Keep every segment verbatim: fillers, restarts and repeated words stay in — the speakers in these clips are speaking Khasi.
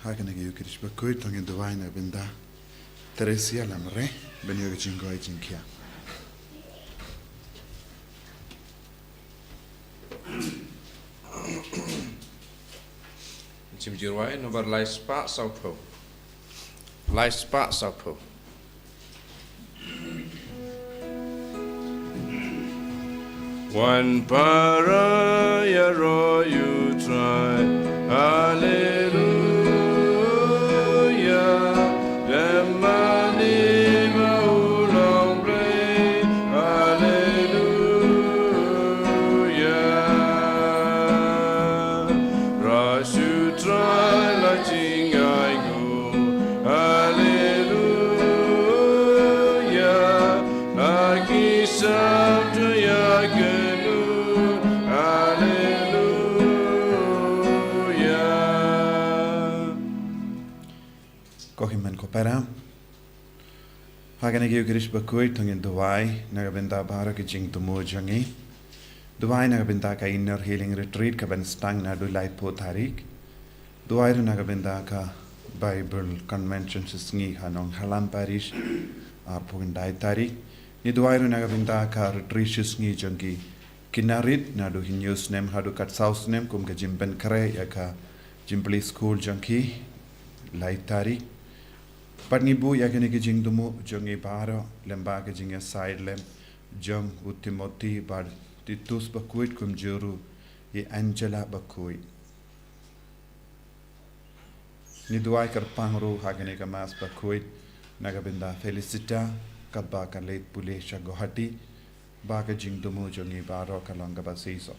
Ha kane ka Eucharist bakhuid to ngin duwai na ka bynta Theresia Lamre, ban ïoh ka jingkhuid jingkhiah. Jingduwai nombar lai spah sawphew. Lai spah sawphew. Wan para ïaroh ïa U Trai, Haleluya. Lem mane ba u long Blei, Haleluya. Ruh shu Trai la jingainguh, Haleluya. La ki sam to ïa kynduh, Haleluya. Ko hynmen ko para, ha kane ka Eucharist bakhuid to ngin duwai na ka bynta baroh ki jingthmu jong ngi. Duwai na ka bynta ka Inner Healing Retreat kaban sdang naduh laiphew tarik. Duwai ruh na ka bynta ka Bible Convention shisngi ha Nonghalam Parish, arphew khyndai tarik. Ngi duwai ruh na ka bynta ka retreat shisngi jong ki khynnah rit naduh hynñiew snem haduh katsaw snem kum ka jingpynkhreh ïa ka jingplie skul jong ki, lai tarik. Bad ngi buh ïa kine ki jingthmu jong ngi baroh lyngba ka jingïasaid lem jong u Timothy bad Titus bakhuid kumjuh ruh ïa Angela bakhuid. Ngi duwai kyrpang ruh ha kane ka Mass bakhuid na ka bynta Felicita, katba ka leit pule sha Guwahati, ba ka jingthmu jong ngi baroh ka long kaba shisha.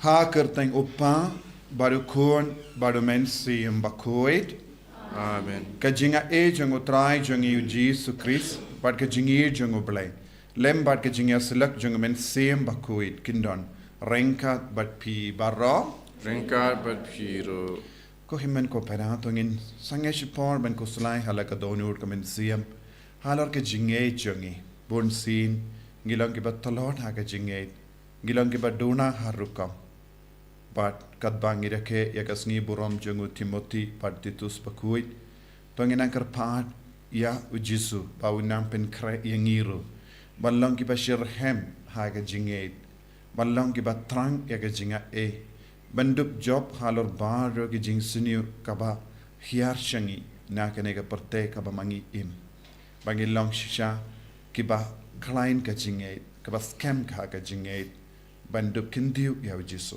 Ha ka kyrteng U Kpa, bad U Khun, bad U Mynsiem Bakhuid. Amen. Ka jingaiei jong U Trai jong ngi U Jisu Khrist, bad ka jingïeit jong U Blei, lem bad ka jingïasyllok jong U Mynsiem Bakhuid kin don ryngkat bad phi baroh. Ryngkat bad phi ruh. Ko hynmen ko para, to ngin sangeh shipor ban khuslai ha la ka dohnud ka mynsiem halor ka jingngeit jong ngi. Bunsien ngi long kiba tlot ha ka jingngeit, ngi long kiba duna ha rukom. Bad katba ngi rakhe ïa ka sngi burom jong u Timothy bad Titus bakhuid, to ngin nang kyrpad ïa U Jisu ba un nang pynkhreh ïa ngi ruh ban long kiba shitrhem ha ka jingngeit, ban long kiba thrang ïa ka jingaiei, ban dup jop halor baroh ki jingsniew kaba hiar sha ngi na kane ka pyrthei kaba ma ngi im, ba ngin long shisha kiba khlaiñ ka jingngeit, kaba skhem ha ka jingngeit, ban dup kyntiew ïa U Jisu.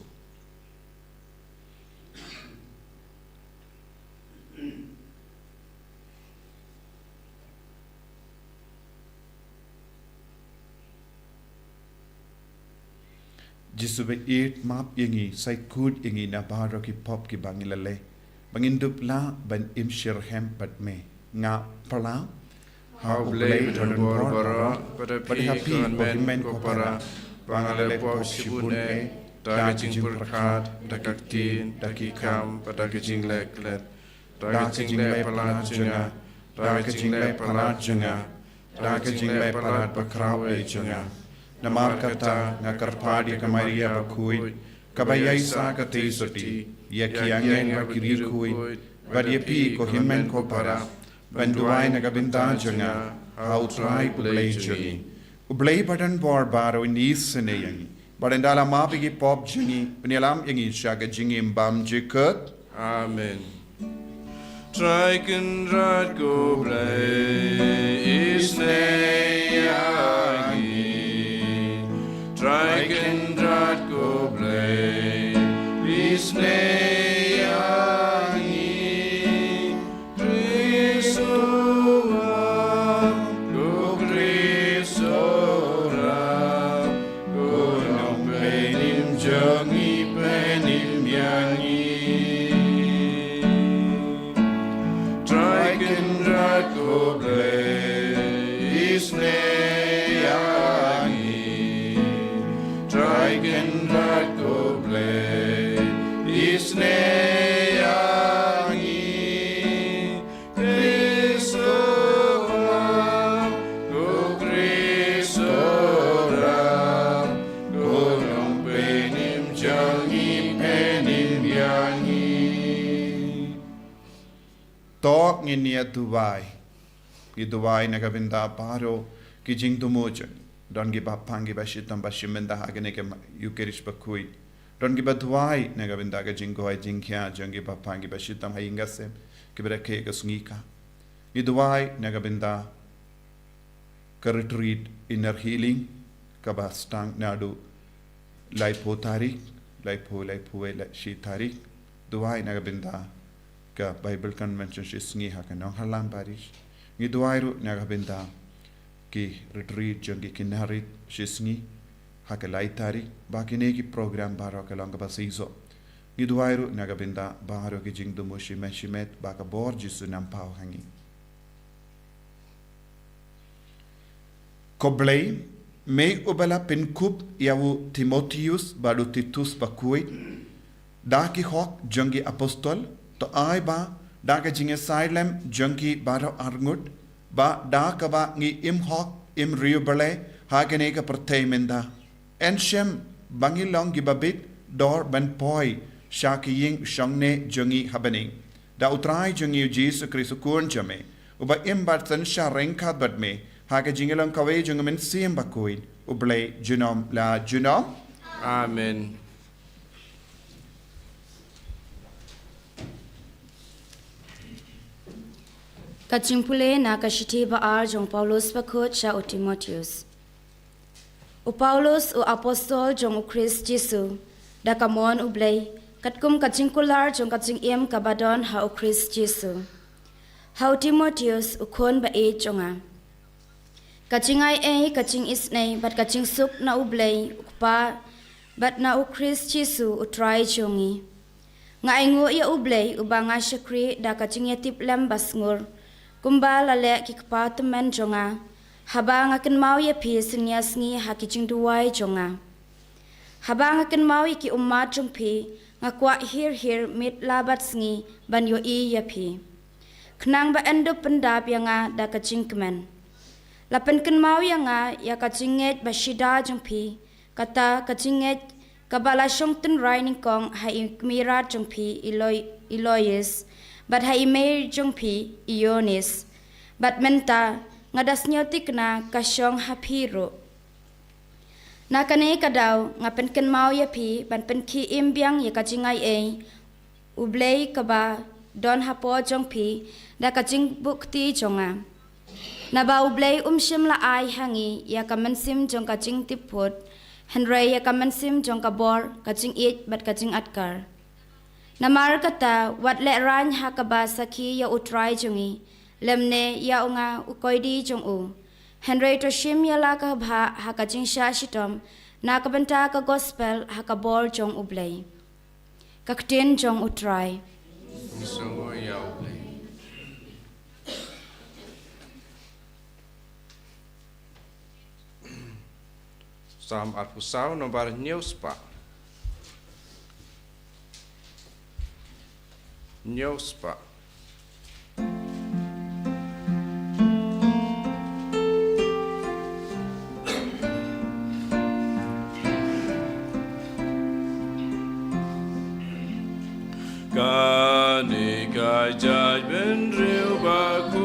Jisu baieit, map ïa ngi, sa khuid ïa ngi na baroh ki pop kiba ngi la leh, ba ngin dup lah ban im shitrhem bad me. Nga pyrshang ha U Blei badonbor baroh, bad ha phi ko hynmen ko para, ba nga la leh pop shibun eh, da ka jingpyrkhat, da ka ktien, da ki kam, bad da ka jingleh klet, da ka jingleh palat jong nga, da ka jingleh palat jong nga, da ka jingleh palat bakhraw eh jong nga. Namar kata nga kyrpad ïa ka Maria bakhuid, kaba ïaisah ka theisotti, ïa ki angel bad ki riewkhuid, bad ïa phi ko hynmen ko para, ban duwai na ka bynta jong nga ha U Trai U Blei jong ngi. U Blei badonbor baroh un isynei ïa ngi, bad ynda la map ïa ki pop jong ngi, un ïalam ïa ngi sha ka jingim bymjukut. Amen. Trai Kynrad ko Blei, isynei ïa ngi. Trai Kynrad ko Blei, isynei ïa ngi. Khrist u wan, ko Khrist u wan, ko Nongpynim jong ngi, pynim ïa ngi. Trai Kynrad ko Blei, isynei ïa ngi. Trai Kynrad ko Blei, isynei ïa ngi. Khrist u wan, ko Khrist u wan, ko Nongpynim jong ngi, pynim ïa ngi. To ngin ïa duwai. Ngi duwai na ka bynta baroh ki jingthmu jong ngi. Don kiba phang kiba shitom ba shim bynta ha kane ka Eucharist bakhuid. Don kiba duwai na ka bynta ka jingkoit jingkhiah jong kiba phang kiba shitom ha ïing ha sem, kiba rakhe ka sngi ka. Ngi duwai na ka bynta ka retreat inner healing kaba sdang naduh laiphew tarik, laiphew, laiphew wei, lai shi tarik. Duwai na ka bynta ka Bible Convention shi sngi ha ka Nonghalam Parish. Ngi duwai ruh na ka bynta ki retreat jong ki khynnah rit shi sngi ha ka lai tarik, ba kine ki program baroh ka long kaba shisha. Ngi duwai ruh na ka bynta baroh ki jingthmu shimet shimet, ba ka bor Jisu nang paw ha ngi. Ko Blei, me uba la pynkup ïa u Timotheus bad u Titus bakhuid da ki hok jong ki apostol, to ai ba da ka jingïasaid lem jong ki baroh arngut, ba da kaba ngi im hok im riewblei ha kane ka pyrthei mynta, yn shem ba ngi long kiba bit dor ban poi sha ka ïing shongneh jong ngi ha bneng. Da U Trai jong ngi U Jisu Khrist U Khun jong me, uba im bad synshar ryngkat bad me ha ka jingïalong kawei jong U Mynsiem Bakhuid, U Blei junom la junom. Amen. Ka jingpule na ka shithi ba ar jong u Paulus bakhuid sha u Timotheus. U Paulus, u apostol jong u Khrist Jisu, da ka mon U Blei, katkum ka jingkular jong ka jingim kaba don ha u Khrist Jisu. Ha u Timotheus, u khun ba ïeit jong nga. Ka jingai ei, ka jingisynei bad ka jingsuk na U Blei U Kpa bad na u Khrist Jisu U Trai jong ngi. Nga ainguh ïa U Blei uba nga shakri da ka jingïatiplem basngur, kumba la leh ki kpa tymmen jong nga, haba nga kynmaw ïa phi sngi ha sngi ha ki jingduwai jong nga. Haba nga kynmaw ïa ki ummat jong phi, nga kwah hir hir miet la bad sngi ban ïohi ïa phi, khnang ba yn dup pyndap ïa nga da ka jingkmen. La pynkynmaw ïa nga ïa ka jingngeit ba shida jong phi, kata ka jingngeit kaba la shong tynrai nyngkong ha i kmie rat jong phi i Loi-, i Lois, bad ha i mei jong phi i Eunice. Bad mynta nga da sngewthikna ka shong ha phi ruh. Na kane ka daw nga pynkynmaw ïa phi ban pynkhie im biang ïa ka jingai ei U Blei kaba don hapoh jong phi da ka jingbuh kti jong nga. Naba U Blei um shym la ai ha ngi ïa ka mynsiem jong ka jingtipphut, hynrei ïa ka mynsiem jong ka bor, ka jingïeit bad ka jingatkar. Namar kata, wat lehraiñ ha kaba sakhi ïa U Trai jong ngi, lymne ïa u nga u koidi jong u. Hynrei to shim ïa la ka bhah ha ka jingshah shitom na ka bynta ka gospel ha ka bor jong U Blei. Ka ktien jong U Trai. Sngewbha ïa U Blei. Salm arphew saw, nombar hynñiew spah. Hynñiew spah. Kane ka jaitbynriew bakhuid,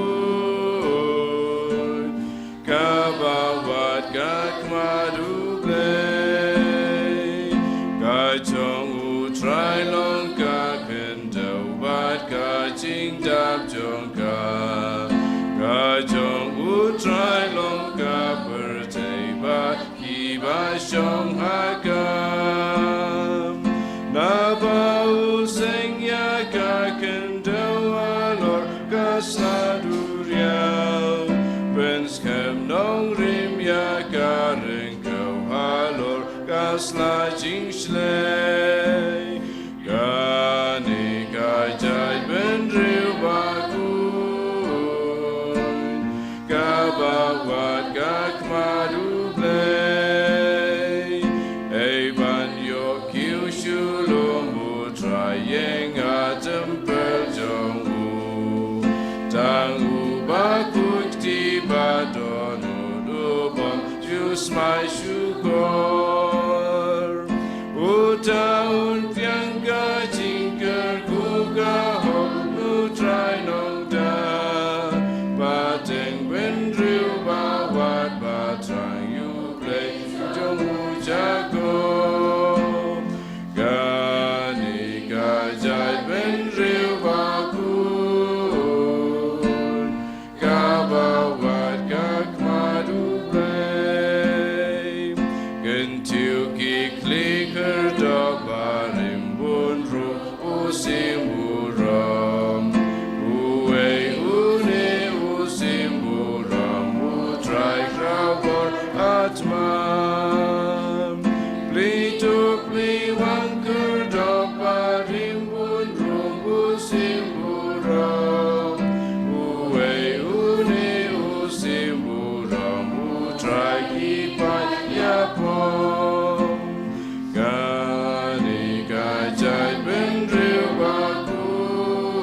kaba wad ka khmat U Blei. Ka jong U Trai long ka khyndew bad ka jingdap jong ka. Ka jong U Trai long ka pyrthei bad kiba shong ha ka. Naba u seng ïa ka khyndew halor ka sla duriaw, pynskhem nongrim ïa ka ryngkew halor ka sla jingshlei. Kane ka jaitbynriew bakhuid, kaba wad ka khmat U Blei. Ei ban ïoh kiew sha lum U Trai ïing ha templ jong u. Tang u bakhuid kti ba dohnud u bym ju smai shukor. Uta un pdiang ka jingkyrkhu ka hok na U Trai Nongthoh. Symborum, uei une u symborum, u Trai Kynrad Atman. Pli tuk pli wang kyrdop ba rim bun rum u symborum, uei une u symborum, u Trai ki paid ïa pop. Kane ka jaitbynriew bakhuid,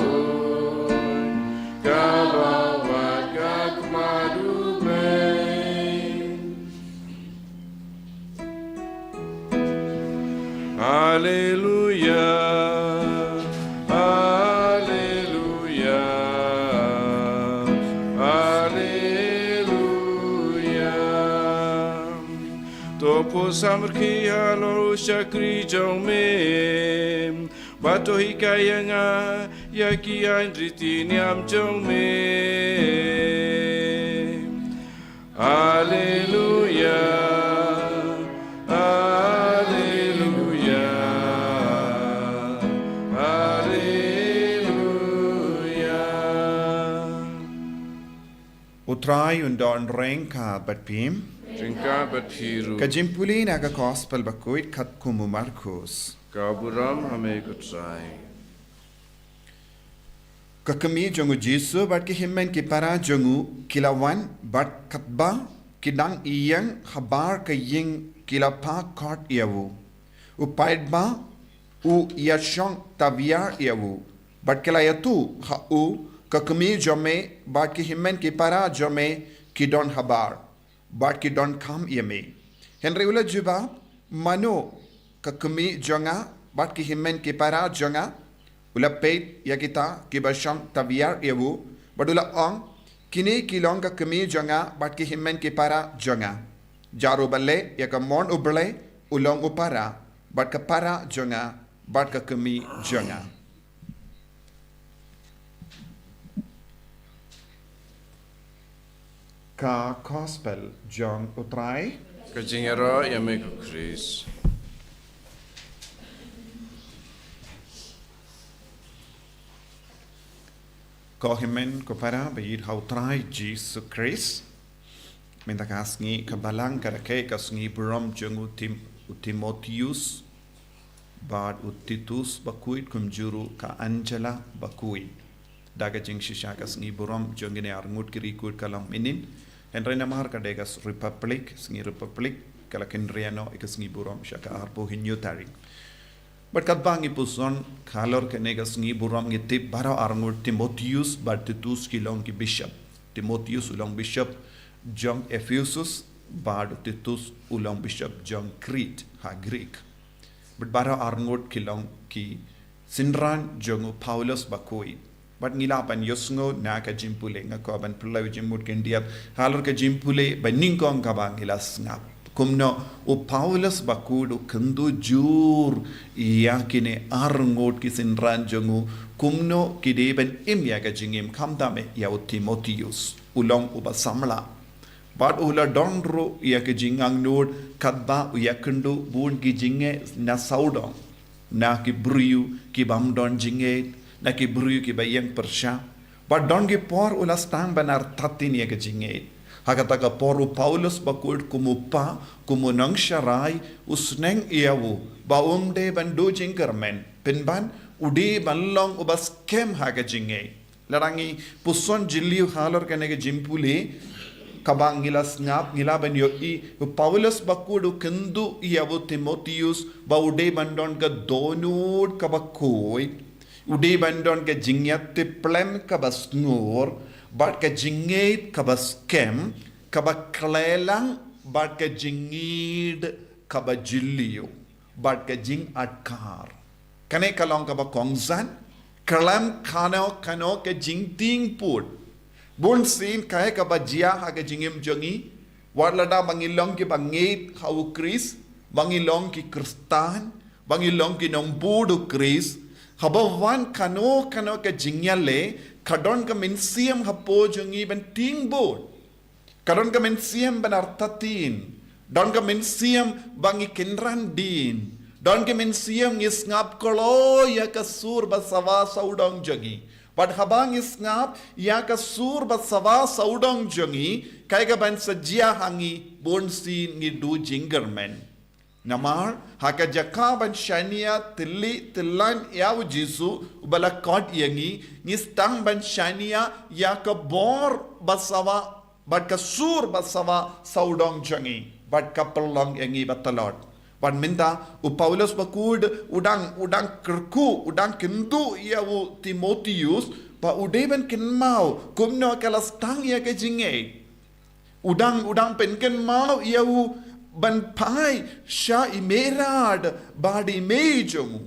kaba wad ka khmat U Blei. Alleluia, alleluia, alleluia. To phuh samrkhie halor u shakri jong me, bad to hikai ïa nga ïa ki aiñ riti niam jong me. Alleluia, alleluia, alleluia. U Trai un don ryngkat bad phi. Ryngkat bad phi ruh. Ka jingpule na ka Gospel bakhuid katkum u Markus. Ka burom ha me ko Trai. Ka kmie jong u Jisu bad ki hynmen ki para jong u ki la wan, bad katba ki dang ïeng habar ka ïing ki la phah khot ïa u. U paidbah u ïashong tawiar ïa u, bad ki la ïathuh ha u, ka kmie jong me bad ki hynmen ki para jong me ki don habar, bad ki donkam ïa me. Hynrei u la jubab, mano ka kmie jong nga bad ki hynmen ki para jong nga? U la peit ïa kita kiba shong tawiar ïa u, bad u la ong, kine ki long ka kmie jong nga bad ki hynmen ki para jong nga. Jar uba leh ïa ka mon U Blei u long u para, bad ka para jong nga bad ka kmie jong nga. Ka Gospel jong u Trai. Ka jingïaroh ïa me ko Khrist. Ko hynmen ko para ba ïeit ha u Trai Jisu Khrist. Mynta ka sngi ka Balang ka rakhe ka sngi burom jong u Tim-, u Timotheus bad u Titus bakhuid kumjuh ruh ka Angela bakhuid. Da ka jingshisha ka sngi burom jong kine arngut ki riewkhuid ka long mynnin. Hynrei namar ka dei ka s-, Republic, sngi Republic, ka la kynriah noh ïa ka sngi burom sha ka arphew hynñiew tarik. Bad katba ngi puson halor kane ka sngi burom ngi tip baroh arngut Timotheus bad Titus ki long ki bishop. Timotheus u long bishop jong Ephesus bad Titus u long bishop jong Crete ha Greek. Bad baroh arngut ki long ki synran jong u Paulus bakhuid. Bad ngi lah ban ïohsngew na ka jingpule, nga kwah ban pynlait jingmut khyndiat halor ka jingpule ba nyngkong kaba ngi la sngap. Kumno u Paulus bakhuid u kynduh jur ïa kine arngut ki synran jong u, kumno ki dei ban im ïa ka jingim khamtam eh ïa u Timotheus. U long uba samla. Bad u la don ruh ïa ka jingangnud katba u ïakynduh bun ki jingeh na sawdong, na ki briew ki bym don jingngeit, na ki briew kiba ïeng pyrshah. Bad don ki por u la sdang ban artatien ïa ka jingngeit. Ha kata ka por u Paulus bakhuid kum u kpa, kum u nongsharai, u sneng ïa u ba um dei ban duh jingkyrmen, pynban u dei ban long uba skhem ha ka jingngeit. Lada ngi puson jylliew halor kane ka jingpule kaba ngi la sngap, ngi lah ban ïohi u Paulus bakhuid u kynduh ïa u Timotheus ba u dei ban don ka dohnud kaba khuid, u dei ban don ka jingïatiplem kaba sngur, bad ka jingngeit kaba skhem, kaba khleh lang bad ka jingïeid kaba jylliew bad ka jingadkar. Kane ka long kaba kongsan, khlem kano kano ka jingtieng pud. Bunsien kaei kaba jia ha ka jingim jong ngi, wat lada ba ngi long kiba ngeit ha u Khrist, ba ngi long ki Khristan, ba ngi long ki nongbud u Khrist, haba wan kano kano ka jingïaleh, ka don ka mynsiem hapoh jong ngi ban tieng bud. Ka don ka mynsiem ban artatien. Don ka mynsiem ba ngi kynran dien. Don ki mynsiem ngi sngap kloi ïa ka sur ba sawa sawdong jong ngi. Bad haba ngi sngap ïa ka sur ba sawa sawdong jong ngi, kaei kaban sa jia ha ngi? Bunsien ngi duh jingkyrmen. Namar ha ka jaka ban shaniah tylli tyllan ïa u Jisu uba la khot ïa ngi, ngi sdang ban shaniah ïa ka bor ba sawa bad ka sur ba sawa sawdong jong ngi, bad ka pynlong ïa ngi ba tlot. Bad mynta u Paulus bakhuid u dang, u dang kyrkhu, u dang kynduh ïa u Timotheus ba u dei ban kynmaw kumno ka la sdang ïa ka jingngeit. U dang, u dang pynkynmaw ïa u ban phai sha i mei rad bad i mei jong u.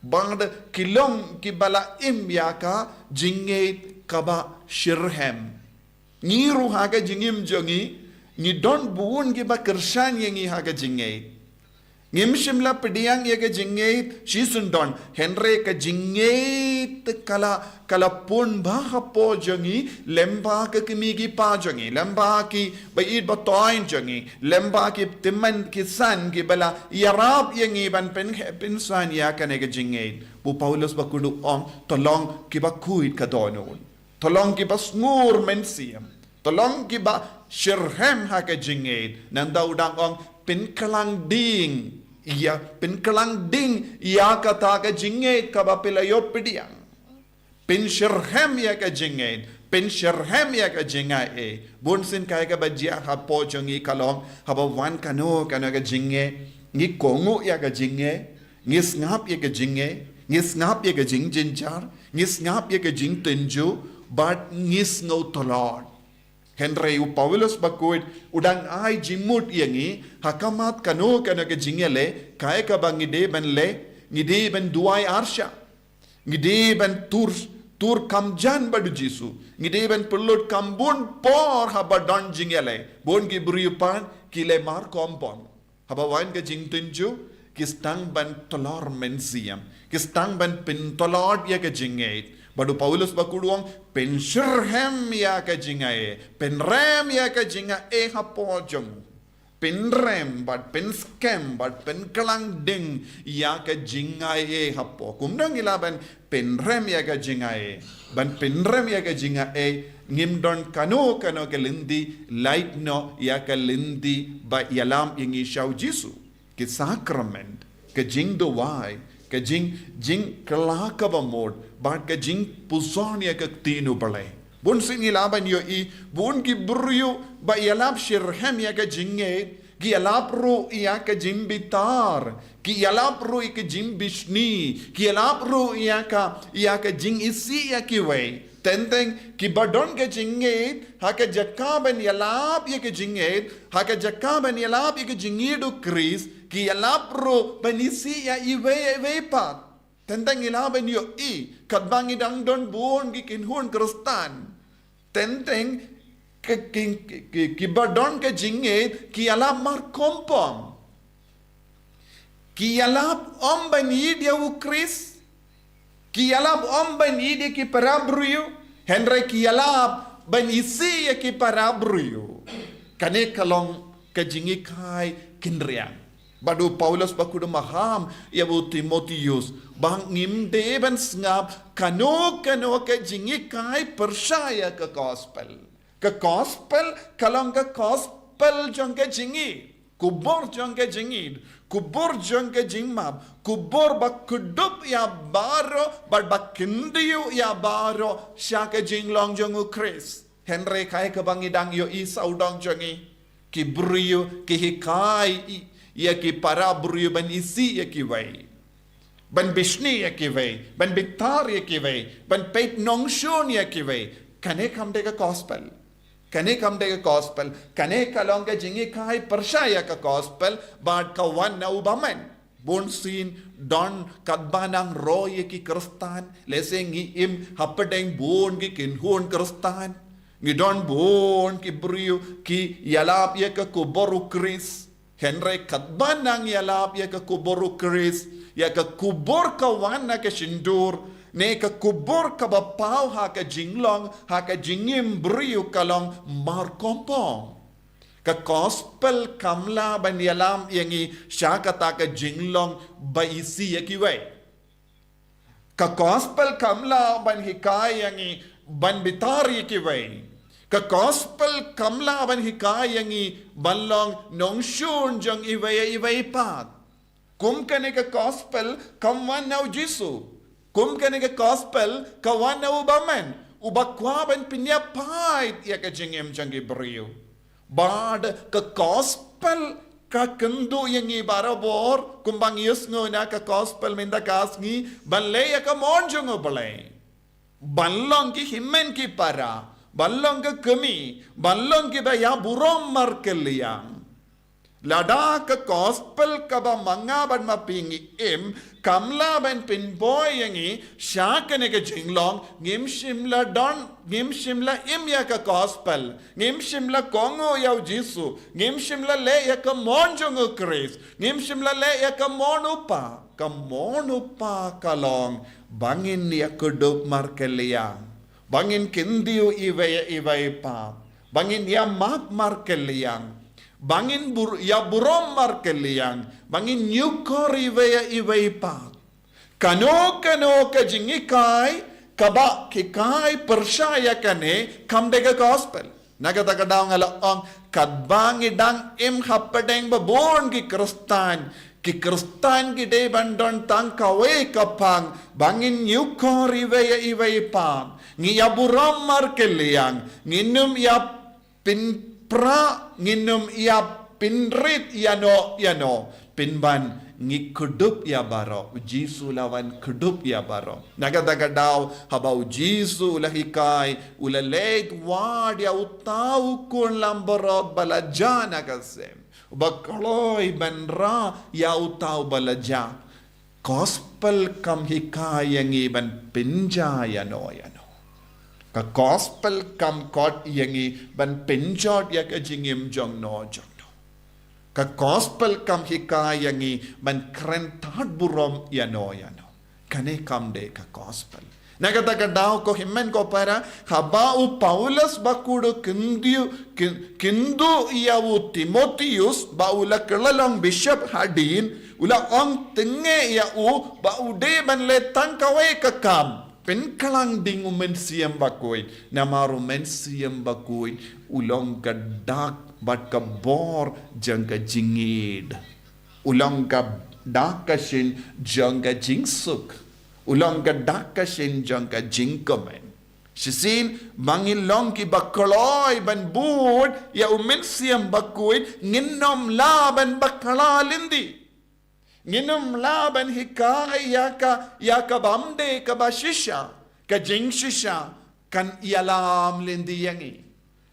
Bad ki long kiba la im ïa ka jingngeit kaba shitrhem. Ngi ruh ha ka jingim jong ngi, ngi don bun kiba kyrshan ïa ngi ha ka jingngeit. Ngim shym la pdiang ïa ka jingngeit shisyndon, hynrei ka jingngeit ka la, ka la pun bha hapoh jong ngi lyngba ki kmie ki kpa jong ngi, lyngba ki baieit bathoiñ jong ngi, lyngba ki tymmen ki san kiba la ïarap ïa ngi ban pyn, pynsan ïa kane ka jingngeit. U Paulus bakhuid u ong, to long kiba khuid ka dohnud. To long kiba sngur mynsiem. To long kiba shitrhem ha ka jingngeit. Nangta u dang ong, pynkhlaiñ ding ïa, pynkhlaiñ ding ïa kata ka jingngeit kaba phi la ïoh pdiang. Pynshitrhem ïa ka jingngeit, pynshitrhem ïa ka jingaiei. Bunsien kaei kaba jia hapoh jong ngi ka long, haba wan kano kano ka jingngeit, ngi kohnguh ïa ka jingngeit, ngi sngap ïa ka jingngeit, ngi sngap ïa ka jingjynjar, ngi sngap ïa ka jingtynjuh, bad ngi sngew tlot. Hynrei u Paulus bakhuid u dang ai jingmut ïa ngi, ha khmat kano kano ka jingïaleh, kaei kaba ngi dei ban leh, ngi dei ban duwai arshah. Ngi dei ban tur, tur kham jan bad u Jisu. Ngi dei ban pynlut kham bun por haba don jingïaleh. Bun ki briew pat ki leh markhongpong. Haba wan ka jingtynjuh, ki sdang ban tlot mynsiem. Ki sdang ban pyntlot ïa ka jingngeit. Bad u Paulus bakhuid u ong, pynshitrhem ïa ka jingaiei. Pynrem ïa ka jingaiei hapoh jong u. Pynrem bad pynskhem bad pynkhlaiñ ding ïa ka jingaiei hapoh. Kumno ngi lah ban pynrem ïa ka jingaiei? Ban pynrem ïa ka jingaiei, ngim don kano kano ka lynti, lait noh ïa ka lynti ba ïalam ïa ngi sha u Jisu. Ki sakrament, ka jingduwai, ka jing, jingkylla kaba mut, bad ka jingpuson ïa ka ktien u Blei. Bunsien ngi lah ban ïohi, bun ki briew ba ïalap shitrhem ïa ka jingngeit, ki ïalap ruh ïa ka jingbitar, ki ïalap ruh ïa ka jingbishni, ki ïalap ruh ïa ka, ïa ka jingisih ïa kiwei. Teng teng kiba don ka jingngeit, ha ka jaka ban ïalap ïa ka jingngeit, ha ka jaka ban ïalap ïa ka jingngeit u Khrist, ki ïalap ruh ban isih ïa iwei ïa iwei pat. Teng teng ngi lah ban ïohi, katba ngi dang don bun ki kynhun Khristan. Teng teng ki, ki, ki, ki, kiba don ka jingngeit, ki ïalap markhongpong. Ki ïalap ym ban ïeit ïa u Khrist. Ki ïalap ym ban ïeit ïa ki para briew. Hynrei ki ïalap ban isih ïa ki para briew. Kane ka long ka jinghikai kynriang. Bad u Paulus bakhuid u maham ïa u Timotheus ba ngim dei ban sngap kano kano ka jinghikai pyrshah ïa ka gospel. Ka gospel ka long ka gospel jong ka jingngeit. Khubor jong ka jingngeit, khubor jong ka jingmap, khubor ba kdup ïa baroh, bad ba kyntiew ïa baroh sha ka jinglong jong u Khrist. Hynrei kaei kaba ngi dang ïohi sawdong jong ngi, ki briew ki hikai ïa ki para briew ban isih ïa kiwei, ban bishni ïa kiwei, ban bitar ïa kiwei, ban peit nongshun ïa kiwei. Kane kam dei ka gospel. Kane kam dei ka gospel. Kane ka long ka jinghikai pyrshah ïa ka gospel bad ka wan na u bymman. Bunsien don katba nang roi ïa ki Khristan, lehse ngi im hapdeng bun ki kynhun Khristan. Ngi don bun ki briew ki ïalap ïa ka khubor u Khrist. Hynrei katba nang ïalap ïa ka khubor u Khrist, ïa ka khubor ka wan na ka shyntur, ne ka khubor kaba paw ha ka jinglong, ha ka jingim briew ka long markhongpong. Ka gospel kam lah ban ïalam ïa ngi sha kata ka jinglong ba isih ïa kiwei. Ka gospel kam lah ban hikai ïa ngi ban bitar ïa kiwei. Ka gospel kam lah ban hikai ïa ngi ban long nongshun jong iwei ïa iwei pat. Kum kane ka gospel kam wan na u Jisu. Kum kane ka gospel ka wan na u Bymman, uba kwah ban pynïap pat ïa ka jingim jong ki briew. Bad ka gospel ka kynduh ïa ngi barabor, kumba ngi ïohsngew na ka gospel mynta ka sngi, ban leh ïa ka mon jong u Blei. Ban long ki hynmen ki para, ban long ka kmie, ban long kiba ïa burom markylliang. Lada ka gospel kaba ma nga bad ma phi ngi im, kam lah ban pynbor ïa ngi sha kane ka jinglong, ngim shym la don, ngim shym la im ïa ka gospel, ngim shym la kohnguh ïa u Jisu, ngim shym la leh ïa ka mon jong u Khrist, ngim shym la leh ïa ka mon u Kpa. Ka mon u Kpa ka long ba ngin ïa kdup markylliang, ba ngin kyntiew iwei ïa iwei pat, ba ngin ïa map markylliang, ba ngin bur-, ïa burom markylliang, ba ngin ñiewkor iwei ïa iwei pat. Kano kano ka jinghikai kaba hikai pyrshah ïa kane kam dei ka gospel. Na kata ka daw nga la ong, katba ngi dang im hapdeng ba bun ki Khristan, ki Khristan ki dei ban don tang kawei ka phang, ba ngin ñiewkor iwei ïa iwei pat, ngi ïa burom markylliang, ngin ym ïa pynpra, ngin ym ïa pynrit ïano ïano, pynban ngi kdup ïa baroh. U Jisu la wan kdup ïa baroh. Na kata ka daw haba u Jisu u la hikai, u la leit wad ïa uta u khun langbrot ba la jia na ka sem, uba kloi ban rah ïa uta uba la jia. Gospel kam hikai ïa ngi ban pynjot ïano ïano. Ka gospel kam khot ïa ngi ban pynjot ïa ka jingim jongno jongno. Ka gospel kam hikai ïa ngi ban kren tad burom ïano ïano. Kane kam dei ka gospel. Na kata ka daw ko hynmen ko para, haba u Paulus bakhuid u kyntiew, kyn-, kynduh ïa u Timotheus ba u la kylla long bishop hadien, u la ong tyngne ïa u ba u dei ban leh tang kawei ka kam. Pynkhlaiñ ding u Mynsiem Bakhuid, namar u Mynsiem Bakhuid u long ka dak bad ka bor jong ka jingïeid. U long ka dak ka shin jong ka jingsuk. U long ka dak ka shin jong ka jingkmen. Shisien ba ngin long kiba kloi ban bud ïa u Mynsiem Bakhuid, ngin ym lah ban bakla lynti. Ngin ym lah ban hikai ïa ka, ïa ka bym dei kaba shisha, ka jingshisha kan ïalam lynti ïa ngi.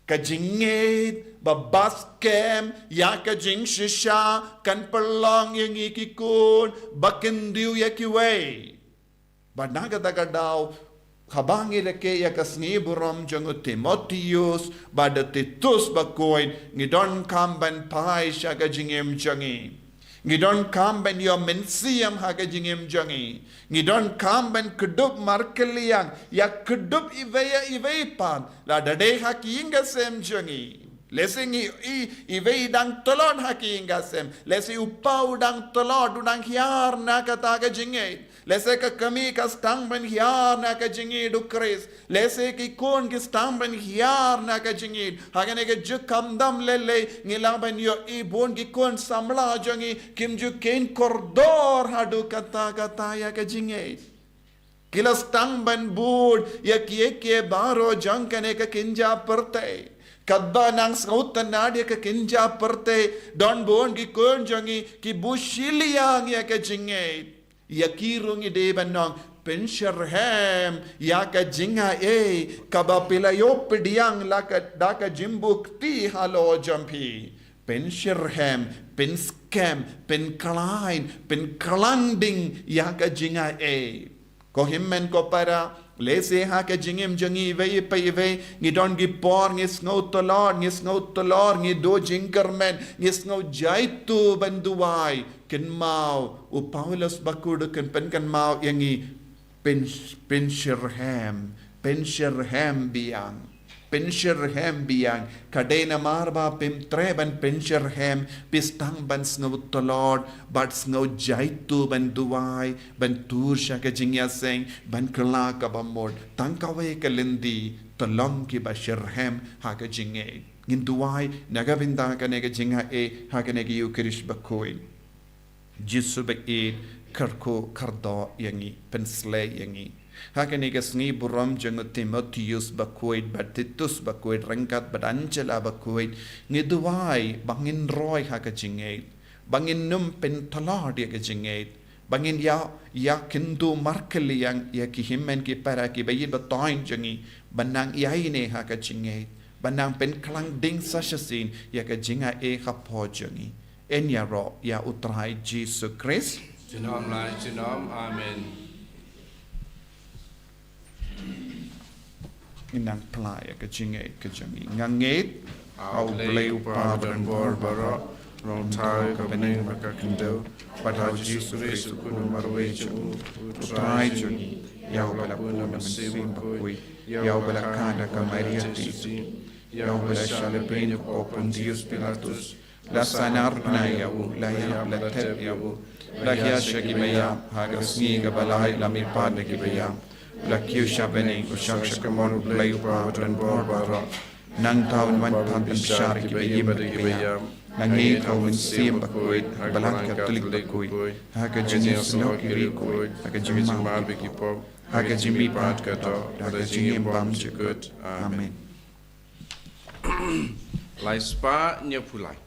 Ka jingïeid ba bad skhem ïa ka jingshisha kan pynlong ïa ngi ki khun ba kyntiew ïa kiwei. Bad na kata ka daw, haba ngi rakhe ïa ka sngi burom jong u Timotheus bad u Titus bakhuid, ngi donkam ban phai sha ka jingim jong ngi. Ngi donkam ban ïoh mynsiem ha ka jingim jong ngi. Ngi donkam ban kdup markylliang, ïa kdup iwei ïa iwei pat, lada dei ha ki ïing ki sem jong ngi. Lehse ngi i, iwei i dang tlot ha ki ïing ki sem. Lehse u pa u dang tlot, u dang hiar na kata ka jingïeid. Lehse ka kmie ka sdang ban hiar na ka jingïeid u Khrist. Lehse ki khun ki sdang ban hiar na ka jingïeid. Ha kane ka juk khamtam lei lei ngi lah ban ïohi bun ki khun samla jong ngi kim ju kheiñ kordor haduh katta katta ïa ka jingïeid. Ki la sdang ban bud ïa kiei kiei baroh jong kane ka kynja pyrthei. Katba nang sngewtynnad ïa ka kynja pyrthei, don bun ki khun jong ngi ki bishiliang ïa ka jingïeid. Ïa ki ruh ngi dei ban ong, pynsyrhem ïa ka jingaiei kaba phi la ïoh pdiang la ka, da ka jingbuh kti halor jong phi. Pynsyrhem, pynskhem, pynkhlaiñ, pynkhlaiñ ding ïa ka jingaiei. Ko hynmen ko para, lehse ha ka jingim jong ngi iwei pa iwei, ngi don ki por, ngi sngew tlot, ngi sngew tlot, ngi duh jingkyrmen, ngi sngew jaituh ban duwai. Kynmaw, u Paulus bakhuid u pynkynmaw ïa ngi, pyn, pynsyrhem, pynsyrhem biang. Pynshitrhem biang, ka dei namar ba phim treh ban pynshitrhem, phi sdang ban sngew tlot bad sngew jaituh ban duwai, ban tur sha ka jingïaseng, ban kylla kaba mut. Tang kawei ka lynti, to long kiba shitrhem ha ka jingngeit. Ngin duwai na ka bynta kane ka jingaiei ha kane ka Ïukharist bakhuid. Jisu ba ïeit, kyrkhu kyrdoh ïa ngi, pynsleh ïa ngi. Ha kane ka sngi burom jong u Timotheus bakhuid bad Titus bakhuid ryngkat bad Angela bakhuid, ngi duwai ba ngin roi ha ka jingngeit, ba ngin nym pyntlot ïa ka jingngeit, ba ngin ïa, ïa kynduh markylliang ïa ki hynmen ki para kiba ïeit ba thoiñ jong ngi, ban nang ïaineh ha ka jingngeit, ban nang pynkhlaiñ ding sa shisien ïa ka jingaiei hapoh jong ngi. Yn ïaroh ïa u Trai Jisu Khrist. Junom la junom, amen. Ngin nang phla ïa ka jingngeit ka jong ngi. Nga ngeit ha u Blei u Kpa badonbor baroh, Nongthaw ka bneng bad ka khyndew, bad ha u Jisu Khrist u khun marwei jong u, u Trai jong ngi, ïa uba la bun da u Mynsiem Bakhuid, ïa uba la khang da ka Maria Theisotti, ïa uba la shah lehbeiñ ha u Pontius Pilatus, la sahnarphna ïa u, la ïap, la thep ïa u, la hiar sha kiba ïap, ha ka sngi kaba lai la mihpat na kiba ïap, la kiew sha bneng, u shong sha kamon u Blei u Kpa badonbor baroh. Nangta un wan pat ban bishar ïa kiba im bad kiba ïap. Nga ngeit ha u Mynsiem Bakhuid, ha ka Balang Katholik bakhuid, ha ka jingïaseng ki riewkhuid, ha ka jingmap ki pop, ha ka jingmihpat ka doh, ha ka jingim bymjukut. Amen. Lai spah hynñiewphew lai.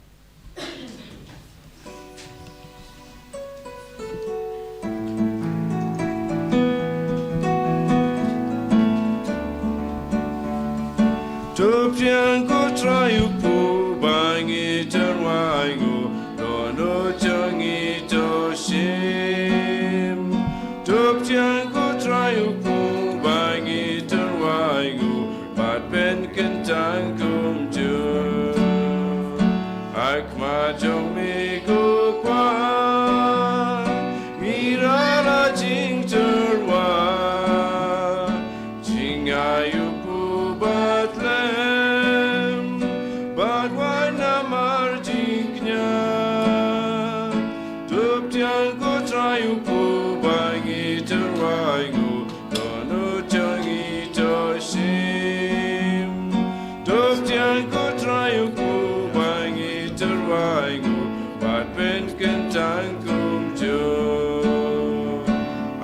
To pdiang ko Trai u Kpu ba ngi tyrwa ïa u, dohnud jong ngi to shim. To pdiang ko Trai u Kpu ba ngi tyrwa ïa u, bad pynkyntang kumjuh. Ha khmat jong me ko Kpa, ngi rah la jingtyrwa, jingaiñ u Kpu Bethlehem, bad wan namar jingkñia. To pdiang ko Trai u Kpu ba ngi tyrwa ïa u, dohnud jong ngi to shim. To pdiang ko Trai u Kpu ba ngi tyrwa ïa u, bad pynkyntang kumjuh.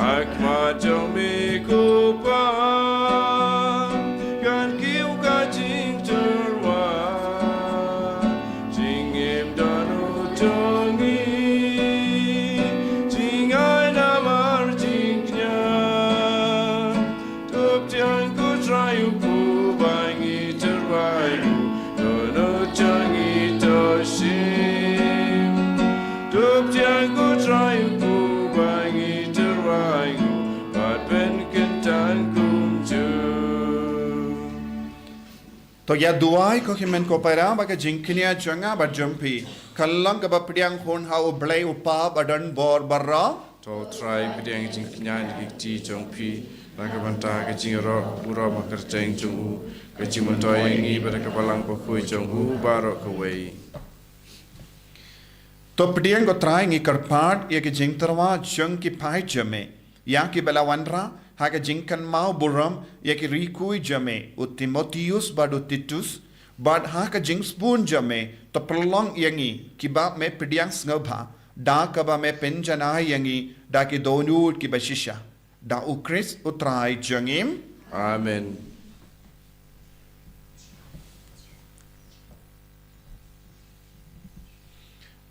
Ha khmat jong me ko Kpa, kan kiew ka jingtyrwa, jingim dohnud jong ngi, jingaiñ namar jingkñia. To pdiang ko Trai u Kpu ba ngi tyrwa ïa u, dohnud jong ngi to shim. To pdiang ko Trai u Kpu ba ngi tyrwa ïa u, bad pynkyntang kumjuh. To ïa duwai ko hynmen ko para ba ka jingkñia jong nga bad jong phi kan long kaba pdiang hun ha u Blei u Kpa badonbor baroh. To Trai pdiang jingkñia na ki kti jong phi, na ka bynta ka jingïaroh burom ha ka kyrteng jong u, ka jingmyntoi ïa ngi bad ka Balang Bakhuid jong u baroh kawei. To pdiang ko Trai, ngi kyrpad ïa ka jingtyrwa jong ki paid jong me, ïa kiba la wanrah ha ka jingkynmaw burom ïa ki riewkhuid jong me u Timotheus bad u Titus, bad ha ka jingsbun jong me to pynlong ïa ngi kiba me pdiang sngewbha, da kaba me pynjanai ïa ngi da ki dohnud kiba shisha. Da u Khrist u Trai jong ngi. Amen.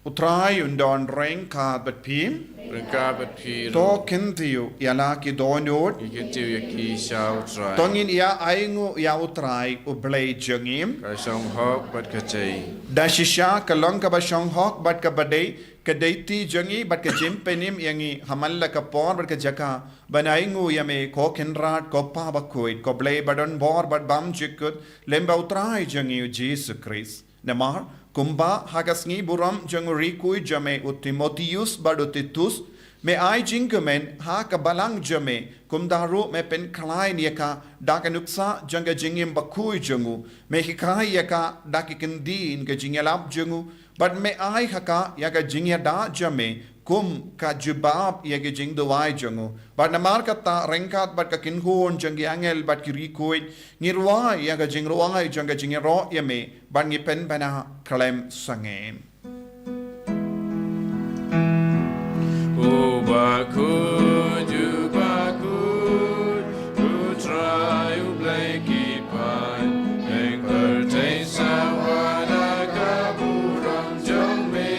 U Trai un don ryngkat bad phi. Ryngkat bad phi ruh. To kyntiew ïa la ki dohnud. Ngi kyntiew ïa ki sha u Trai. To ngin ïa ainguh ïa u Trai u Blei jong ngi. Ka shong hok bad ka dei. Da shisha ka long kaba shong hok bad kaba dei, ka dei ti jong ngi bad ka jingpynim ïa ngi ha man la ka por bad ka jaka, ban ainguh ïa me ko Kynrad, ko Kpa Bakhuid, ko Blei badonbor bad bymjukut, lem bad u Trai jong ngi u Jisu Khrist. Namar kumba ha ka sngi burom jong u riewkhuid jong me u Timotheus bad u Titus, Me ai jingkmen ha ka balang jong me, kumta ruh me pynkhlaiñ ïa ka da ka nuksa jong ka jingim bakhuid jong u. Me hikai ïa ka da ki kyntien ka jingïalap jong u, bad me ai ha ka ïa ka jingïada jong me kum ka jubab ïa ka jingduwai jong u. Bad namar kata ryngkat bad ka kynhun jong ki angel bad ki riewkhuid, ngi rwai ïa ka jingrwai jong ka jingïaroh ïa me, bad ngi pynbna khlem sangeh. U bakhuid, u bakhuid, u Trai u Blei ki paid, pynpyrthei sawa na ka burom jong me.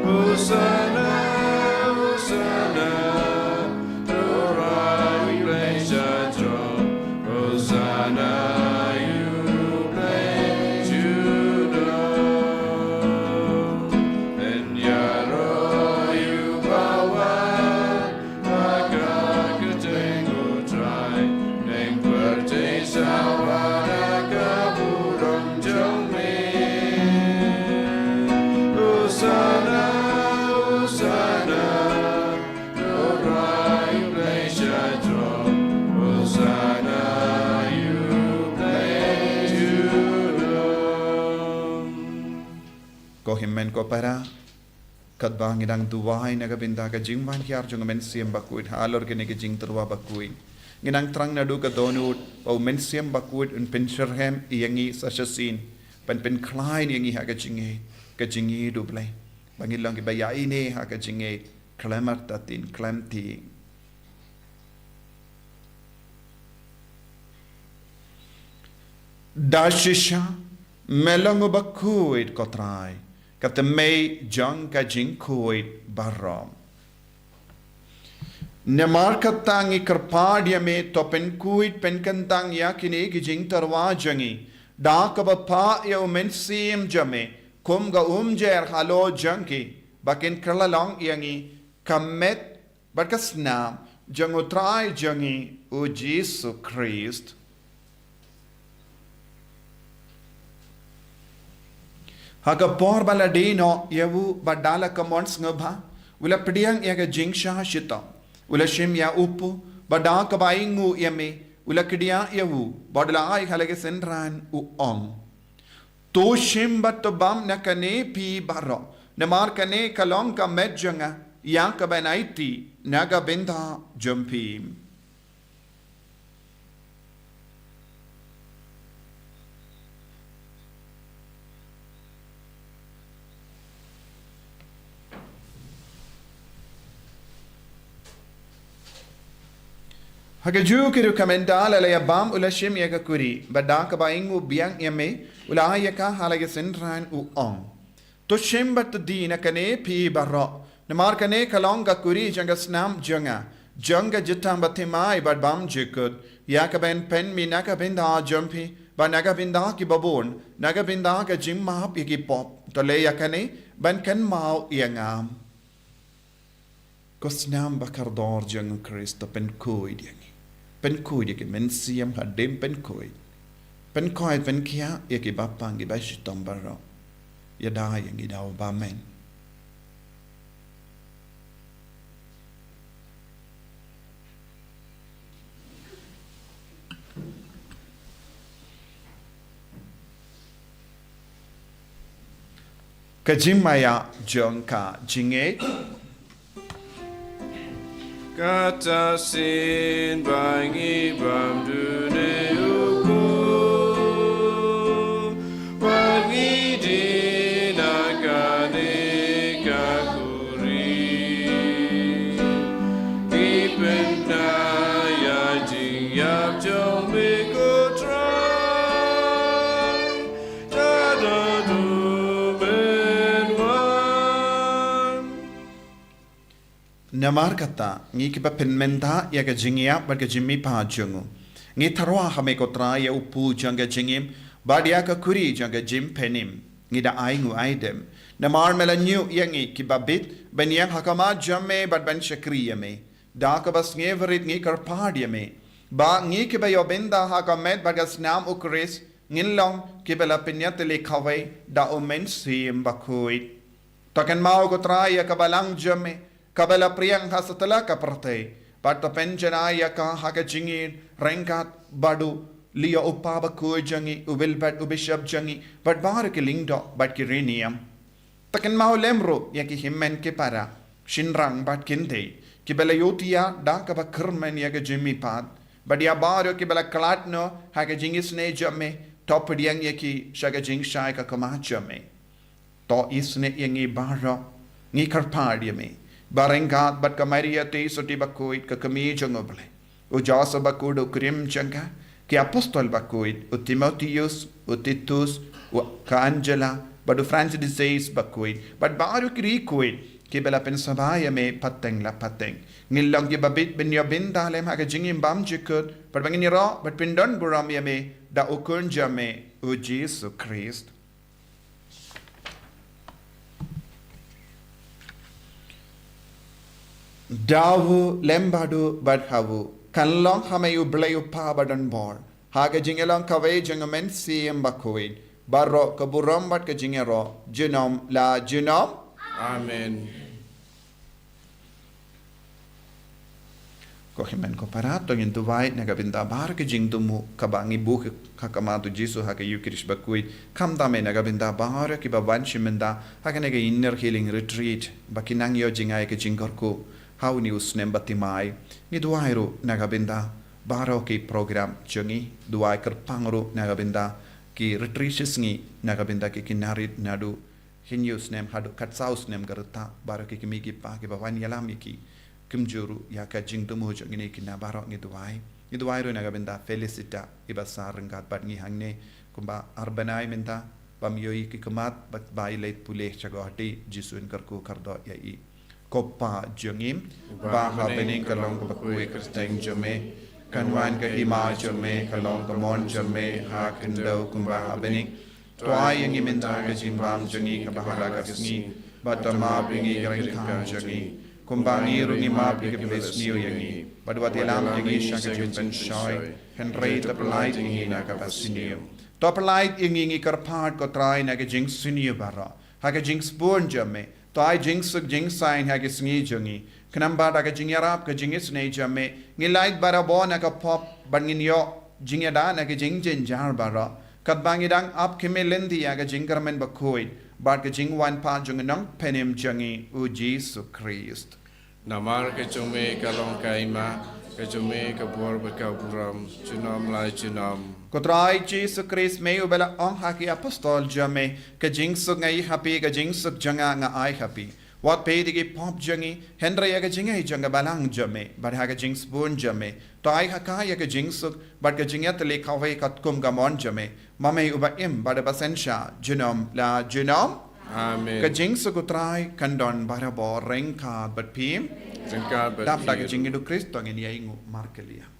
Hosana, Hosana, to U Blei sha jrong, Hosana ïa U Blei junom. Pynïaid ïa u bawan ha ka kyrteng U Trai, pynpyrthei sawa na ka burom jong me. Hosana, Hosana, to U Blei sha jrong, Hosana ïa U Blei junom. Ko hynmen ko para, katba ngi dang duwai na ka bynta ka jingwan hiar jong U Mynsiem Bakhuid halor kane ka jingtyrwa bakhuid, ngi dang thrang naduh ka dohnud ba U Mynsiem Bakhuid un pynsyrhem ïa ngi sa shisien, ban pynkhlaiñ ïa ngi ha ka jingïeit, ka jingïeit U Blei, ba ngin long kiba ïaineh ha ka jingïeit khlem artatien, khlem tieng. Da shisha me long u bakhuid, ko Trai, ka tmei jong ka jingkhuid baroh. Namar kata ngi kyrpad ïa me, to pynkhuid pynkyntang ïa kine ki jingtyrwa jong ngi da kaba phah ïa U Mynsiem jong me kum ka umjer halor jong ki, ba kin kylla long ïa ngi ka met bad ka snam jong U Trai jong ngi U Jisu Khrist. Ha ka por ba la die noh ïa u, bad da la ka mon sngewbha, u la pdiang ïa ka jingshah shitom, u la shim ïa u pu, bad da kaba ainguh ïa me, u la kdiah ïa u, bad u la ai ha la ki synran, u ong: To shim bad to bam na kane phi baroh, namar kane ka long ka met jong nga, ïa kaban aiti na ka bynta jong phi. Ha kajuh ka rukom, ynda la ïa bam, u la shim ïa ka kuri, bad da kaba ainguh biang ïa me, u la ai ïa ka ha la ki synran, u ong: To shim bad to die na kane phi baroh, namar kane ka long ka kuri jong ka snam jong nga, jong ka jutang bathymmai bad bymjukut, ïa kaban pynmih na ka bynta jong phi bad na ka bynta ki babun, na ka bynta ka jingmap ïa ki pop. To leh ïa kane ban kynmaw ïa nga. Ko snam ba kordor jong U Khrist, to pynkhuid ïa ngi. Pynkhuid ïa ki mynsiem hadien pynkhuid. Pynkhuid pynkhiah ïa ki bapang ki bashitom baroh. Ïada ïa ngi da u bam, amen. Ka jingmaïa jong ka jingngeit. Kata shisien ba ngi bam dune u Kpa, ba ngi die na kane ka kuri. Ngi pynbna ïa jingïap jong me, ko Trai, tad haduh men wan. Namar kata, ngi kiba pynmynta ïa ka jingïap bad ka jingmihpat jong u, ngi tyrwa ha me, ko Trai, ïa u pu jong ka jingim, bad ïa ka kuri jong ka jingpynim. Ngi da ainguh aidem, namar me la ñiew ïa ngi kiba bit ban ïeng ha khmat jong me bad ban shakri ïa me. Da kaba sngewrit ngi kyrpad ïa me, ba ngi kiba ïoh bynta ha ka met bad ka snam U Khrist, ngin long kiba la pynïatylli kawei da U Mynsiem Bakhuid. To kynmaw ko Trai ïa ka balang jong me, kaba la pdiang ha satlak ka pyrthei. Bad to pynjanai ïa ka ha ka jingïeit ryngkat bad u Leo u Pa bakhuid jong ngi, u Wilbert u Bishop jong ngi, bad baroh ki lyngdoh bad ki riewniam. To kynmaw lem ruh ïa ki hynmen ki para, shynrang bad kynthei, kiba la ïohthiah da kaba kyrmen ïa ka jingmihpat, bad ïa baroh kiba la khlad noh ha ka jingisynei jong me, to pdiang ïa ki sha ka jingshai ka khmat jong me. To isynei ïa ngi baroh, ngi kyrpad ïa me, ba ryngkat bad ka Maria Theisotti bakhuid ka kmie jong U Blei, u Joseph bakhuid u krim jong ka, ki apostol bakhuid, u Timotheus, u Titus, u ka Angela, bad u Francis de Sales bakhuid, bad baroh ki riewkhuid kiba la pynsngewbha ïa me pateng la pateng. Ngin long kiba bit ban ïoh bynta lem ha ka jingim bymjukut, bad ba ngin ïaroh bad pyndon burom ïa me da u Khun jong me, u Jisu Khrist. Da u lem bad u bad ha u, kan long ha me U Blei U Kpa badonbor, ha ka jingïalong kawei jong U Mynsiem Bakhuid, baroh ka burom bad ka jingïaroh junom la junom. Amen. Ko hynmen ko para, to ngin duwai na ka bynta baroh ka jingthmu kaba ngi buh ha khmat U Jisu ha ka Eukharist bakhuid, khamtam eh na ka bynta baroh kiba wan shim bynta ha kane ka Inner Healing Retreat, ba kin nang ïoh jngai ka jingkyrkhu ha une u snem ba thymmai. Ngi duwai ruh na ka bynta baroh ki program jong ngi, duwai kyrpang ruh na ka bynta ki retreats ngi, na ka bynta ki khynnah rit naduh hynñiew snem haduh khatsaw snem ka rta, baroh ki kmie ki kpa kiba wan ïalam ïa ki, kumjuh ruh ïa ka jingthmu jong kine ki khynnah baroh ngi duwai. Ngi duwai ruh na ka bynta Felicita, iba sah ryngkat bad ngi hangne kumba ar bnai mynta, bym ïohi ki khmat, bad ba i leit pule sha Guwahati, Jisu un kyrkhu kyrdoh ïa i. Ko Pa jong ngi ba ha bneng, ka long ka bakhuid ka kyrteng jong me, kan wan ka hima jong me, ka long ka mon jong me ha khyndew kumba ha bneng. To ai ïa ngi mynta ka jingbam jong ngi kaba ha la ka sngi, bad to map ïa ngi ki ryngkang jong ngi, kumba ngi ruh ngi map ïa kiba isniew ïa ngi, bad wat ïalam ïa ngi sha ka jingpynshoi, hynrei to pyllait ïa ngi na kaba sniew. To pyllait ïa ngi, ngi kyrpad ko Trai, na ka jingsniew baroh, ha ka jingsbun jong me, to ai jingsuk jingsaiñ ha ki sngi jong ngi, khnang ba da ka jingïarap ka jingisynei jong me, ngin lait barabor na ka pop, bad ngin ïoh jingïada na ki jingjynjar baroh, katba ngi dang ap khmih lynti ïa ka jingkyrmen bakhuid bad ka jingwan pat jong u Nongpynim jong ngi, u Jisu Khrist. Namar ka jong me ka long ka hima, ka jong me ka bor bad ka burom, junom la junom. Ko Trai Jisu Khrist, me uba la ong ha ki apostol jong me, ka jingsuk nga ïa ha phi, ka jingsuk jong nga nga ai ha phi. Wat peit ïa ki pop jong ngi, hynrei ïa ka jingaiei jong ka balang jong me, bad ha ka jingsbun jong me, to ai ha ka ïa ka jingsuk bad ka jingïatylli kawei katkum ka mon jong me, ma me uba im bad uba synshar junom la junom. Amen. Ka jingsuk u Trai kan don barabor ryngkat bad phi. Ryngkat bad phi. Dap da ka jingïeid u Khrist to ngin ïai nguh markylliang.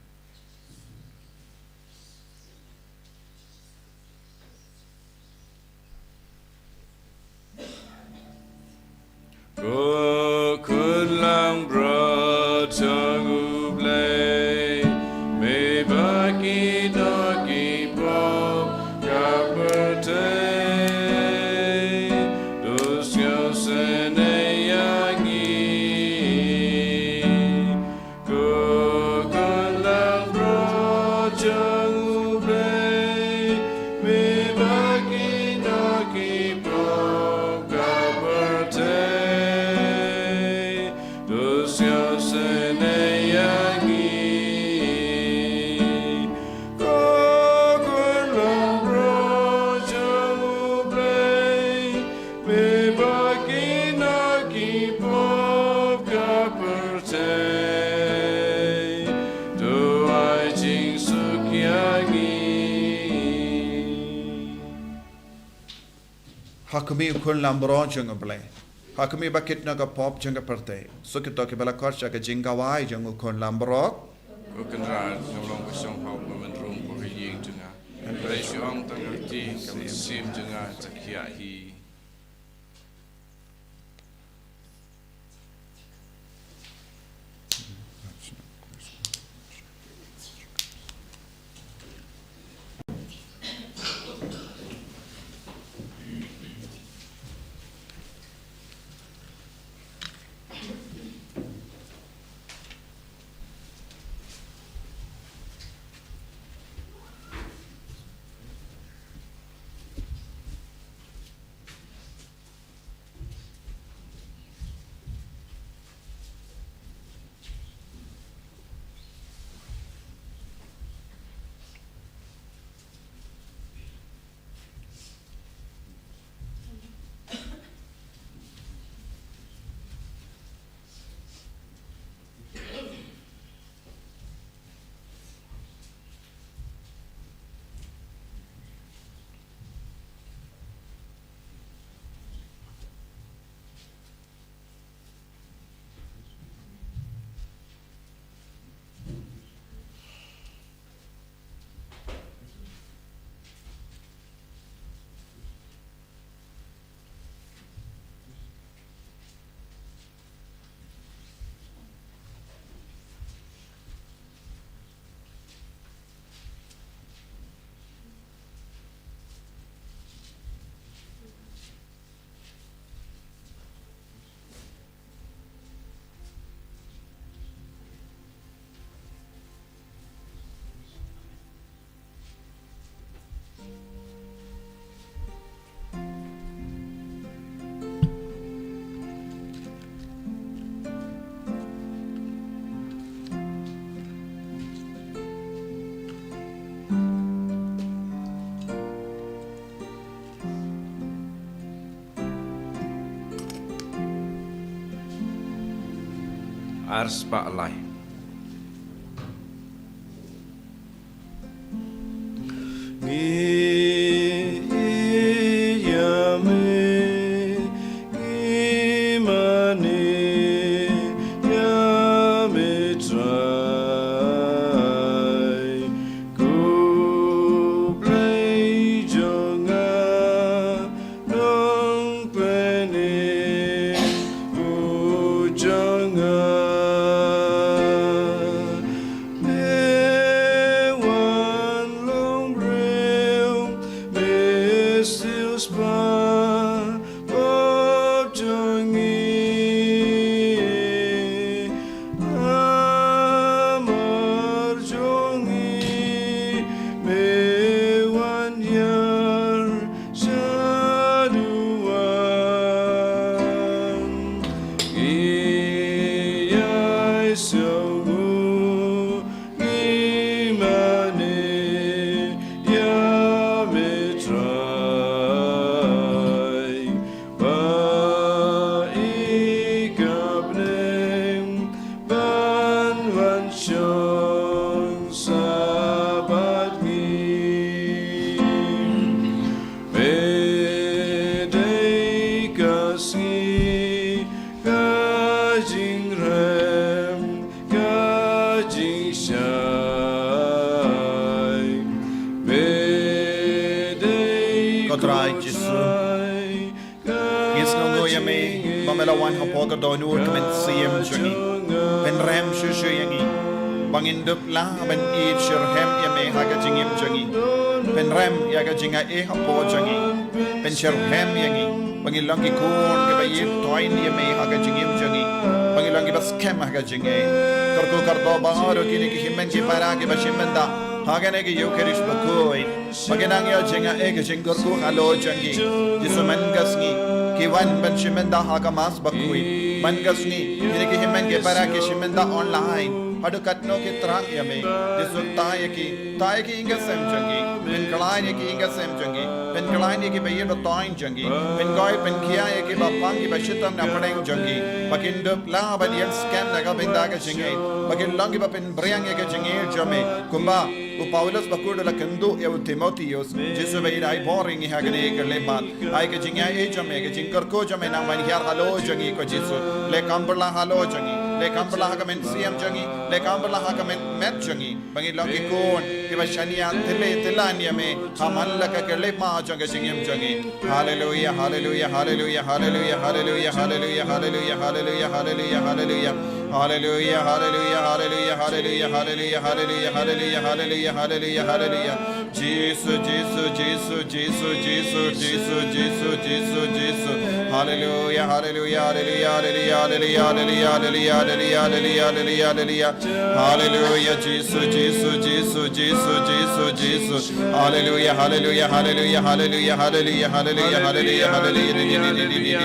Ko khun langbrot jong U Blei, me ba ki nongkynmaw pop ka pyrthei, to sngewsynei ïa ngi. Ko khun langbrot jong U Blei, me ba ki nongkynmaw pop ka pyrthei, to sngewsynei ïa ngi. Ko khun langbrot jong U Blei, me ba ki nongkynmaw pop ka pyrthei, to ai jingsuk ïa ngi. Ha khmih u khun langbrot jong U Blei, ha khmih ba kit na ka pop jong ka pyrthei. Suk ïa kito kiba la khot sha ka jingkhawai jong u khun langbrot. Ko Kynrad, nga long ka shong hok, nga mynrung ko ka ïing jong nga. Hynrei shu ong tang ka kti, ka mynsiem jong nga sa khiah hi. Arspah lai. Ngi ïa me, ngi mane ïa me Trai. Ko Blei jong nga, Nongpynim u jong nga. Me wan long briew, me sngewsih pop jong ngi. Namar jong ngi me wan hiar sha duwan. Ngi ïai sngewnguh, ngi mane ïa me Trai. Ba i ka bneng ban wan shong sa bad ngi. Me dei ka sngi, ka jingrhem, ka jingshai. Me dei ko Trai Jisu. Ngi sngewnguh ïa me ba me la wan hapoh ka dohnud ka mynsiem jong ngi. Pynrem shuh shuh ïa ngi ba ngin dup lah ban ïeit shitrhem ïa me ha ka jingim jong ngi. Pynrem ïa ka jingaiei hapoh jong ngi. Pynshitrhem ïa ngi ba ngin long ki khun kiba ïeit toiñ ïa me ha ka jingim jong ngi. Ba ngin long kiba skhem ha ka jingaiei. Kyrkhu kyrdoh baroh kine ki hynmen ki para kiba shim bynta ha kane ka Ïukharist bakhuid. Ba ki nang ïoh jingaiei ka jingkyrkhu halor jong ki. Jisu, man ka sngi ki wan ban shim bynta ha ka Mass bakhuid. Man ka sngi kine ki hynmen ki para ki shim bynta online. Haduh katno ki thrang ïa me. Jisu, thaw ïa ki, thaw ïa ki ïing ki sem jong ki. Pynkhlaiñ ïa ki ïing ki sem jong ki. Pynkhlaiñ ïa kiba ïeit ba toiñ jong ki. Pynkhuid pynkhiah ïa kiba pang kiba shitom na pdeng jong ki. Ba kin dup lah ban ïeng skhem na ka bynta ka jingngeit. Ba kin long kiba pynphriang ïa ka jingngeit jong me. Kumba u Paulus bakhuid u la kynduh ïa u Timotheus. Jisu, ba ïeit, ai bor ïa ngi ha kane ka lehmat. Ai ka jingaiei jong me, ka jingkyrkhu jong me nang ban hiar halor jong ngi ko Jisu. Leh kam pyrshah halor jong ngi. Leh kam pyrshah ha ka mynsiem jong ngi. Leh kam pyrshah ha ka mynmiet jong ngi. Ba ngin long ki khun kiba shaniah thylliew thyllan ïa me. Ha man la ka khyllipmat jong ka jingim jong ngi. Haleluia, haleluia, haleluia, haleluia, haleluia, haleluia, haleluia, haleluia, haleluia, haleluia. Haleluia, haleluia, haleluia, haleluia, haleluia, haleluia, haleluia, haleluia, haleluia, haleluia. Jisu, Jisu, Jisu, Jisu, Jisu, Jisu, Jisu, Jisu. Haleluia, haleluia, haleluia, haleluia, haleluia, haleluia, haleluia, haleluia, haleluia, haleluia. Haleluia, Jisu, Jisu, Jisu, Jisu, Jisu, Jisu. Haleluia, haleluia, haleluia, haleluia, haleluia, haleluia, haleluia, haleluia.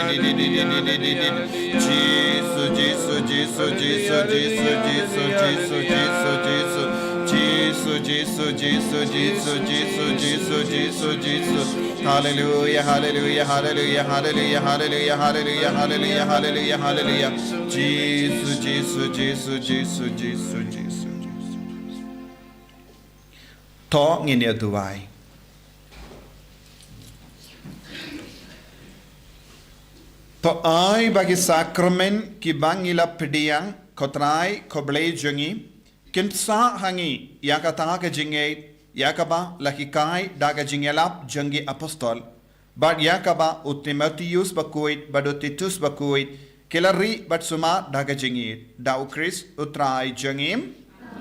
Jisu, Jisu, Jisu, Jisu, Jisu, Jisu, Jisu, Jisu, Jisu. Jisu, Jisu, Jisu, Jisu, Jisu, Jisu, Jisu, Jisu. Haleluia, haleluia, haleluia, haleluia, haleluia, haleluia, haleluia, haleluia, haleluia. Jisu, Jisu, Jisu, Jisu, Jisu, Jisu. To ngin ïa duwai. To ai ba ki sakramen kiba ngi la pdiang, ko Trai, ko Blei jong ngi, kin pynshah ha ngi ïa kata ka jingngeit ïa kaba la hikai da ka jingïalap jong ki apostol, bad ïa kaba u Timotheus bakhuid bad u Titus bakhuid ki la rieh bad sumar da ka jingngeit, da u Khrist u Trai jong ngi.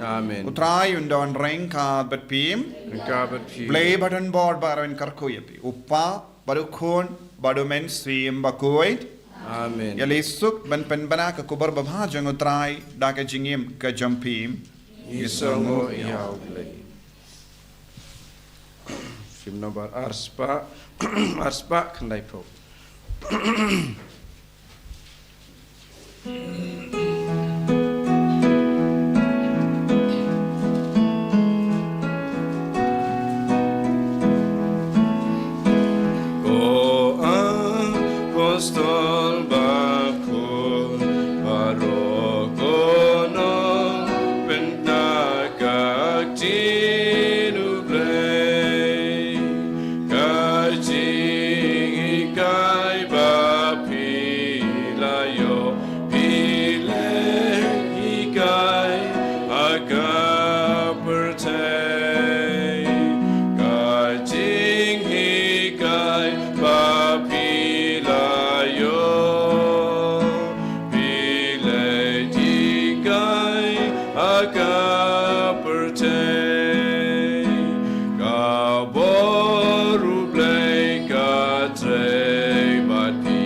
Amen. U Trai un don ryngkat bad phi. Ryngkat bad phi. Blei ba don bor baroh un kyrkhu ïa phi, u Kpa bad u Khun bad u Mynsiem Bakhuid. Amen. Ïaleh suk ban pynbna ka khubor babha jong u Trai da ka jingim ka jong phi. Ngi sngewnguh ïa U Blei. Shim nombar arspah, arspah khyndaiphew. Ko apostol bakhun baroh, ko Ka pyrthei ka bor U Blei ka trei bad phi,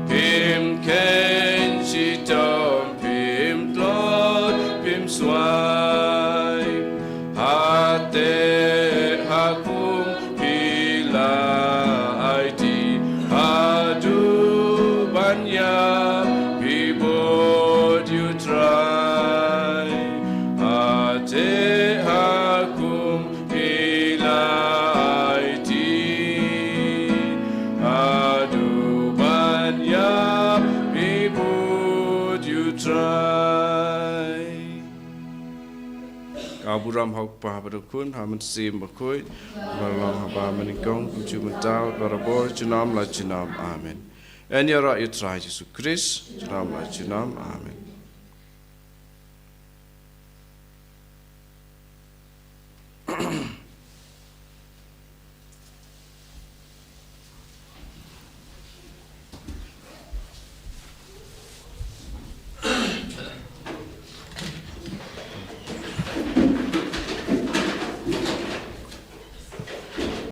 phim kheiñ shitom, phim tlot, phim swai. Ha teh ha kum phi la aiti, haduh ban ïap phi bud ïa U Trai. Ha teh ha kum phi la aiti, haduh ban ïap phi bud ïa U Trai. Ka burom ha U Kpa bad U Khun, ha U Mynsiem Bakhuid, kumba la long haba mynnyngkong, kumjuh mynta, barabor, junom la junom. Amen. Yn ïaroh ïa U Trai Jisu Khrist, junom la junom. Amen.